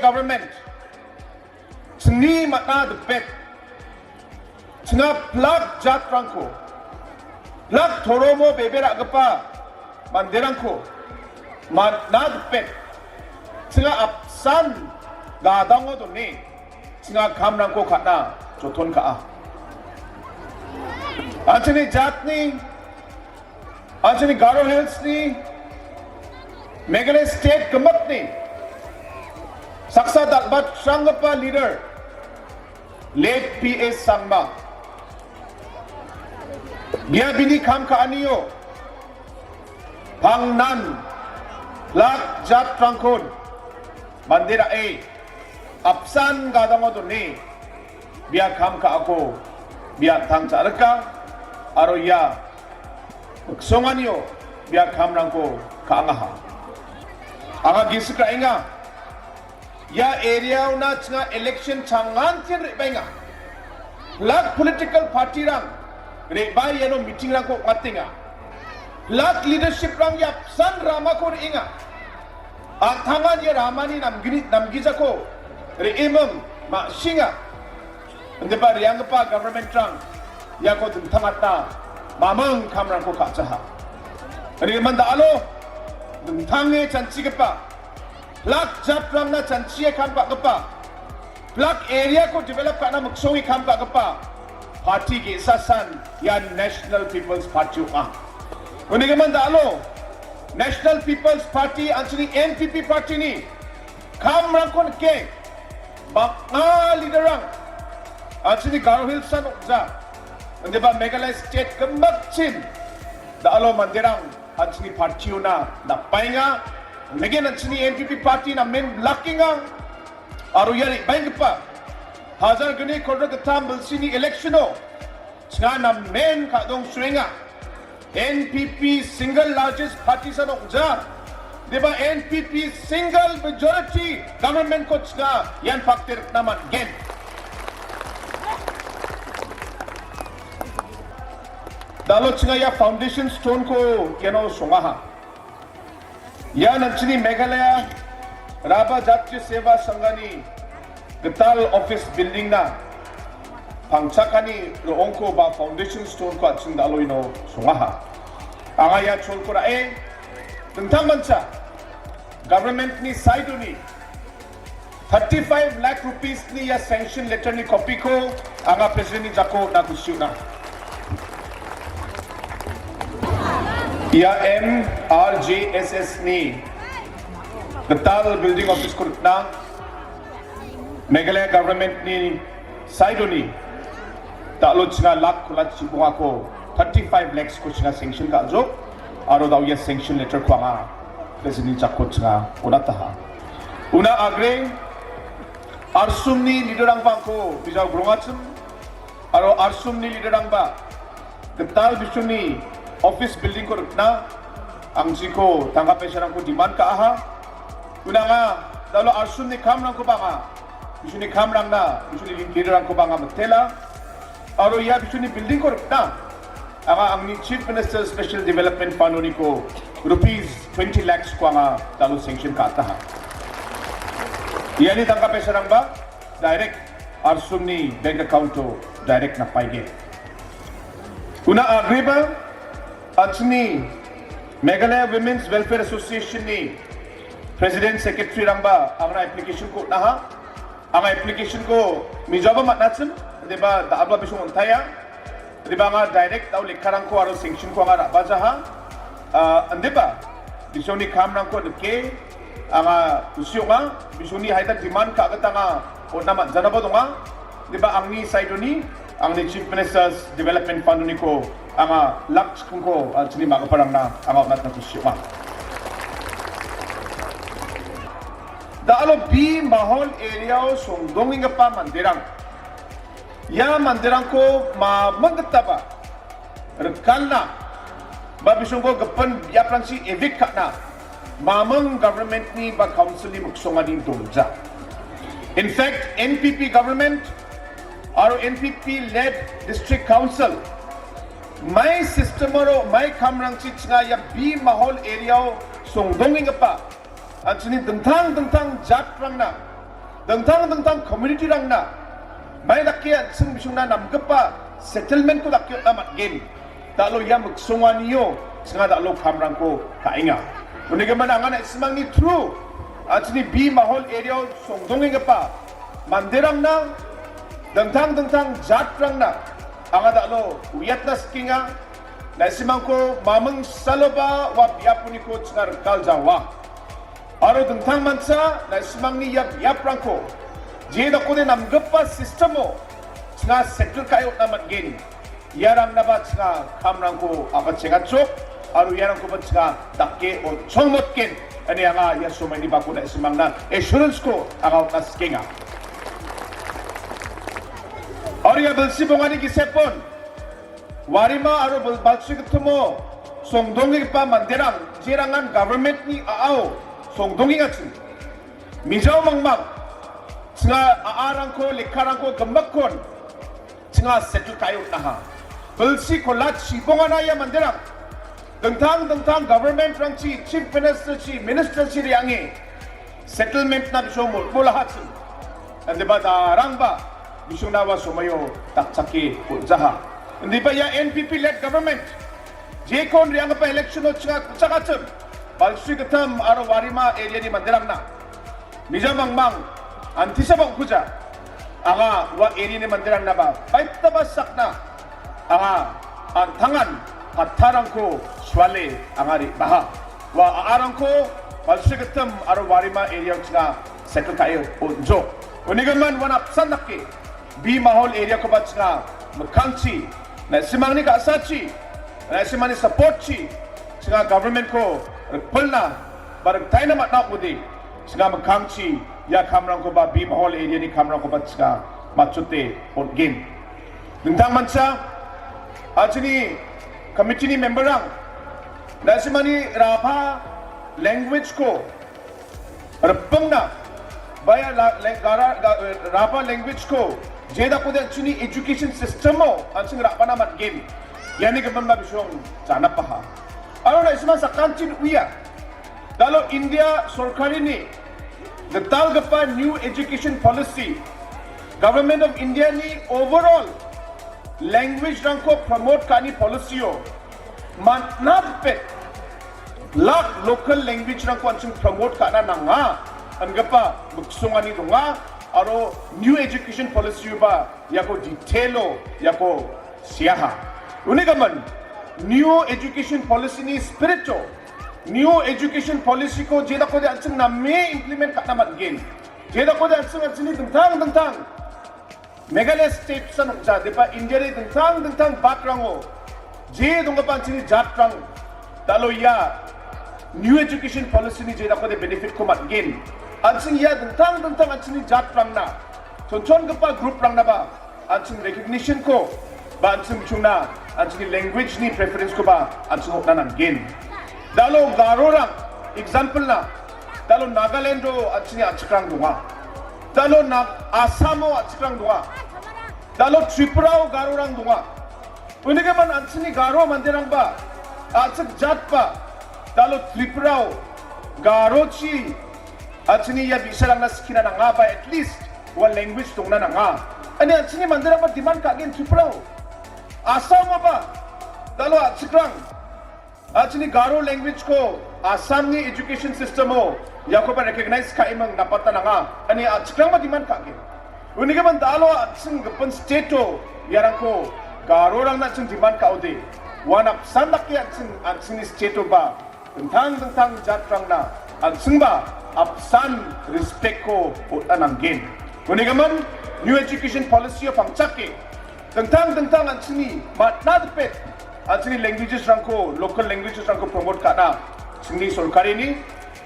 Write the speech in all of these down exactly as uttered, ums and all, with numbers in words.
government, chingni man·a dipet, chinga pilak jatrangko, pilak toromo bebe ra·gipa manderangko man·a dipet, chinga apsan gadango done, chinga kamrangko ka·na joton ka·a. An·chingni jatni, an·chingni Garo Hillsni, Meghalaya State gimikni saksa dal·batranggipa leader, late P A Sangma. Bia bini kam ka·anio pangnan pilak jatrangkon mande ra·e apsan gadango done bia kam ka·ako bia an·tang cha·rika aro ia miksonganio bia kamrangko ka·angaha. Anga gisik ra·enga. Ia area-ona chinga election changantin re·baenga. Pilak political party-rang re·bae iano meeting-rangko ong·atenga. Pilak leadership-rang ia apsan ramako re·enga. An·tangan ia ramani namgini-, namgijako re·eming ma·singa. Indiba re·anggipa government-rang iako dingtangatna maming kamrangko ka·jaha. Re·gimin da·alo dingtange chanchigipa, pilak jatrangna chanchie kam ka·gipa, pilak area-ko develop ka·na miksonge kam ka·gipa party ge·sasan ian National People's Party ong·a. Unigimin da·alo National People's Party, an·chingni N P P party-ni kamrangko nike, bang·a leader-rang, an·chingni Garo Hills-an ong·ja, indiba Meghalaya State gimikchin da·alo manderang an·chingni party-ona napaenga. Negen an·chingni N P P party namen blakenga. Aro ia re·baenggipa hajar gni kolgrik gittam bilsini election-o chinga namen ka·dongsoenga. N P P single largest party-san ong·ja. Deba N P P single majority government-ko chinga ian pakte rikna man·gen. Da·alo chinga ia foundation stone-ko iano songaha. Ian an·chingni Meghalaya Rabha Jatya Seva Sanghani gital office building-na pangchakani ro·ongko ba foundation stone-ko an·ching da·alo iano songaha. Anga ia cholko ra·e, dingtangmancha government-ni side-oni thirty-five lakh rupees-ni ia sanction letter-ni copy-ko anga President-ni jako on·na kusi on·a. Ia M R J S S-ni gital building office-ko rikna Meghalaya government-ni side-oni da·alo chinga lak kola chibongako thirty-five lakhs-ko chinga sanction ka·jok, aro da·o ia sanction letter-ko anga President-ni jako chinga on·ataha. Una agreng, Arsumni leader-rangba angko bijao grongachim, aro Arsumni leader-rangba gital bisuni office building-ko rikna angjiko tangka paisarangko demand ka·aha. Unanga da·alo Arsumni kamrangkoba anga, bisuni kamrangna, bisuni leader-rangkoba anga mitela. Aro ia bisuni building-ko rikna anga angni Chief Minister Special Development Fund-oniko rupees twenty lakhs-ko anga da·alo sanction ka·ataha. Iani tangka paisarangba direct Arsumni bank account-o direct napaige. Una agreba an·chingni Meghalaya Women's Welfare Association-ni President Secretary-rangba angna application-ko on·aha. Anga application-ko mijaba man·achim, deba da·alba bisong on·taia. Deba anga direct da·o lekkarangko aro sanction-ko anga ra·bajaha. Ah, indiba bisongni kamrangko nike anga kusi ong·a. Bisongni haida demand ka·gita anga on·na man·janaba donga. Deba angni side-oni, angni Chief Minister's Development Fund-oniko anga lak chikingko, ah, chini ma·giparangna anga on·atna kusi ong·a. Da·alo B Mahol area-o songdongenggipa manderang, ia manderangko maming gitaba rikalna ba bisongko gipin biaprangchi evict ka·na maming government-ni ba council-ni miksongani dongja. In fact, N P P government aro N P P led district council mai system-aro mai kamrangchi chinga ia B Mahol area-o songdongenggipa an·chingni dingtang dingtang jatrangna Dingtang dingtang community-rangna mai dake an·ching bisongna namgipa settlement-ko dake on·na man·gen. Da·alo ia miksonganio chinga da·alo kamrangko ka·enga. Unigimin anga na·simangni through an·chingni B Mahol area-o songdongenggipa manderangna, dingtang dingtang jatrangna anga da·alo uiatna sikenga. Na·simangko maming saloba ua biaponiko chinga rikal jawa. Aro dingtang mancha na·simangni ia biaprangko je dakode namgipa system-o chinga settle ka·e on·na man·gen. Iarangnaba chinga kamrangko a·bachengatchok aro iarangkoba chinga dake on·chongmotgen ine anga ia somaini bako na·simangna assurance-ko anga on·na sikenga. Aro ia bilsi bongani gisepon Warima aro Bal-, Balsrigitimo songdongenggipa manderang jerangan government-ni a·ao songdongengachim. Mijao mangmang, chinga a·arangko, lekkarangko gimikkon chinga settle ka·e on·aha. Bilsi kolat chibongana ia manderang. Dingtang dingtang government-rangchi, chief minister-chi, minister-chi re·ange settlement-na bisong mol-, molahachim. Indiba darangba bisongna ua somaio dakchake on·jaha. Indiba ia N P P led government jekon re·anggipa election-o chinga ku·chakachim. Balsrigitim aro Warima area-ni manderangna. Mijao mangmang, antisa bang·kuja. Anga ua area-ni manderangnaba baitaba sakna anga an·tangan kattarangko suale anga re·baha. Ua a·arangko Balsrigitim aro Warima area-o chinga settle ka·e on·jok. Unigimin ua napsan dake B Mahol area-koba chinga mikkangchi, na·simangni ka·sachi, na·simangni support-chi chinga government-ko rikpilna ba riktaina man·a ong·ode, chinga mikkangchi ia kamrangkoba, B Mahol area-ni kamrangkoba chinga matchote on·gen. Dingtang mancha, an·chingni committee-ni member-rang, na·simangni Rabha language-ko ripengna, ba ia la-, lang-, gara-, ga-, Rabha language-ko je dakode an·chingni education system-o an·ching ra·bana man·gen. Iani giminba bisong janapaha. Aro na·simang sakantin uia. Da·alo India sorkarini gitalgipa New Education Policy, Government of India-ni overall language-rangko promote ka·ani policy-o man-, natpet lak local language-rangko an·ching promote ka·na nanga, ingipa miksongani donga, aro New Education Policy-oba iako detail-o iako seaha. Unigimin, New Education Policy-ni spirit-o, New Education Policy-ko je dakode an·ching name implement ka·na man·gen. Je dakode an·ching an·chingni dingtang dingtang Meghalaya State-san ong·ja, depa India-ni dingtang dingtang batrango je donggipa an·chingni jatrang da·alo ia New Education Policy-ni je dakode benefit-ko man·gen. An·ching ia dingtang dingtang an·chingni jatrangna, chonchongipa group-rangnaba an·ching recognition-ko ba an·ching chungna an·chingni language-ni preference-koba an·ching hokna nanggen. Da·alo Garorang, example-na, da·alo Nagaland-o an·chingni a·chikrang donga. Da·alo Na-, Assam-o a·chikrang donga. Da·alo Tripura-o Garorang donga. Unigimin an·chingni Garo manderangba, a·chik jatba, da·alo Tripura-o Garochi an·chingni ia bi·sarangna skina nanga ba at least ua language dongna nanga. Ani an·chingni manderangba demand ka·gen Tripura-o. Assam-oba, da·alo a·chikrang, an·chingni Garo language-ko Assam-ni education system-o iakoba recognize ka·eming napata nanga. Ani a·chikrangba demand ka·gen. Unigimin da·alo an·ching gipin state-o iarangko Garorangna an·ching demand ka·ode. Ua napsan dake an·ching, an·chingni state-oba dingtang dingtang jatrangna an·chingba apsan respect-ko on·na nanggen. Unigimin New Education Policy-o pangchake dingtang dingtang an·chingni matna dipet an·chingni languages-rangko, local languages-rangko promote ka·na chingni sorkarini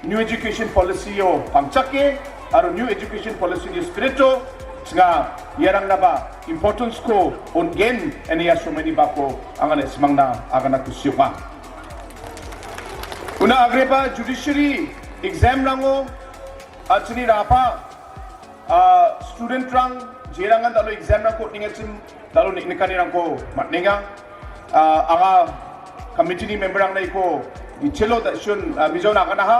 New Education Policy-o pangchake aro New Education Policy-ni spirit-o chinga iarangnaba importance-ko on·gen ine ia somaini bako anga na·simangna agana kusi ong·a. Una agreba judiciary exam-rango an·chingni Rabha, ah, student-rang jerangan da·alo exam-rangko on·engachim da·alo niknikanirangko man·enga. Ah, anga committee-ni member-rangna iko detail-o da·sion, ah, mijaona aganaha.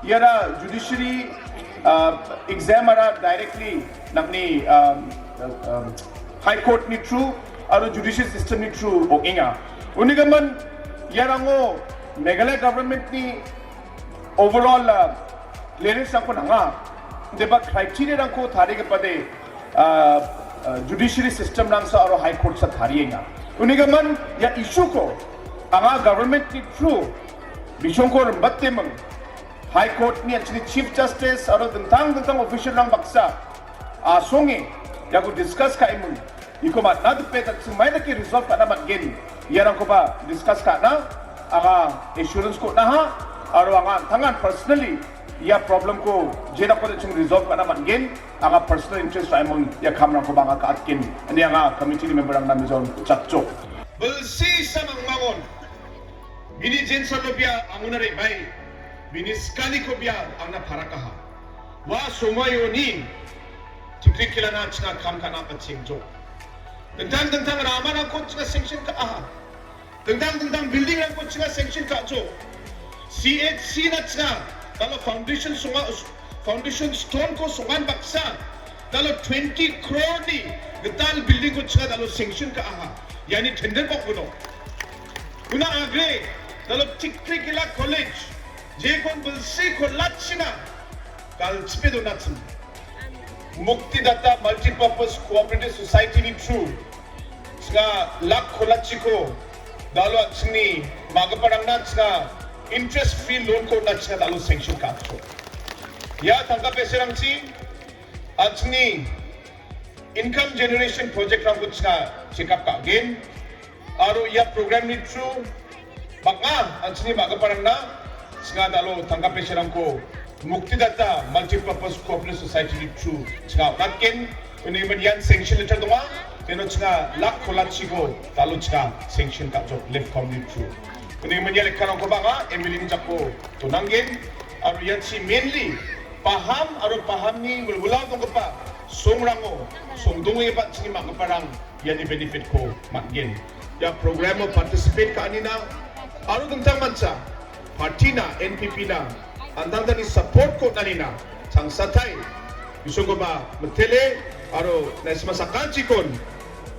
Iara judiciary Uh, exam ara directly nangni, um, um, High Court ni through aro judicial system ni through ong·enga. Unigimin iarango Meghalaya government ni overall, uh, clearance rangko nanga. Deba criteria rangko tarigipade, uh, uh, judiciary system rangsa aro High Court sa tarienga. Unigimin ia issue ko anga government ni through bisongko rimbateming High Court ni an·chingni Chief Justice aro dingtang dingtang official rang baksa asonge iako discuss ka·eming. Iko matna dipe an·ching maidake resolve ka·na man·gen. Iarangkoba discuss ka·na anga assurance ko on·aha aro anga an·tangan personally ia problem ko jedakode an·ching resolve ka·na man·gen. Anga personal interest ra·eming ia kamrangkoba anga ka·atgen. Ine anga committee ni member rangna mijon chakjok. Bilsi samangmangon. Bini jensalobia angona re·bae, bini skalikobia angna parakaha. Ua somoioni tikri kilana chinga kam ka·na patsengjo. Dingtang dingtang ramarangko chinga sanction ka·aha. Dingtang dingtang buildingrangko chinga sanction ka·jo. C H C na chinga dalo foundation songa, foundation stone ko songan baksa dalo twenty crore ni gital building ko chinga dalo sanction ka·aha. Iani tender bok gunok. Una agre dalo Tikrikila College, jekon bilsi kolachina galchipe donachim. Muktidata Multipurpose Cooperative Society ni through chinga lak kolachiko dalo an·chingni ma·giparangna chinga interest free loan ko na chinga dalo sanction ka·atko. Ia tangka peserangchi an·chingni income generation project rangko chinga check up ka·gen. Aro ia program ni through bang·a an·chingni ma·giparangna chinga dalo tangka peserangko Muktidata Multipurpose Cooperative Society ni through chinga on·atgen. Unigimin ian sanction letter donga. Iano chinga lak kolachiko dalo chinga sanction ka·jok Lifcom ni through. Unigimin ia lekkarangkoba anga M L A ni jako donanggen. Aro ian chi mainly Paham aro Pahamni wilwilao donggipa songrango songdongenggipa an·chingni ma·giparang iani benefit-ko man·gen. Ia program-o participate ka·anina aro dingtangmancha party-na, N P P-na an·tangtangni support-ko on·anina changsatai bisonggipa mitele aro naisima sakantikon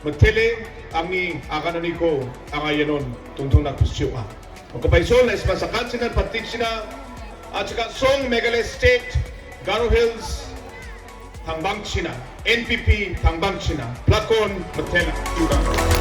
mitele angni agananiko anga ianon dongtongna kusi ong·a. Oka paisol naisima sakantinan patikchina, achika song Meghalaya State, Garo Hills, tangbangchina, N P P tangbangchina, plakon mitela juga.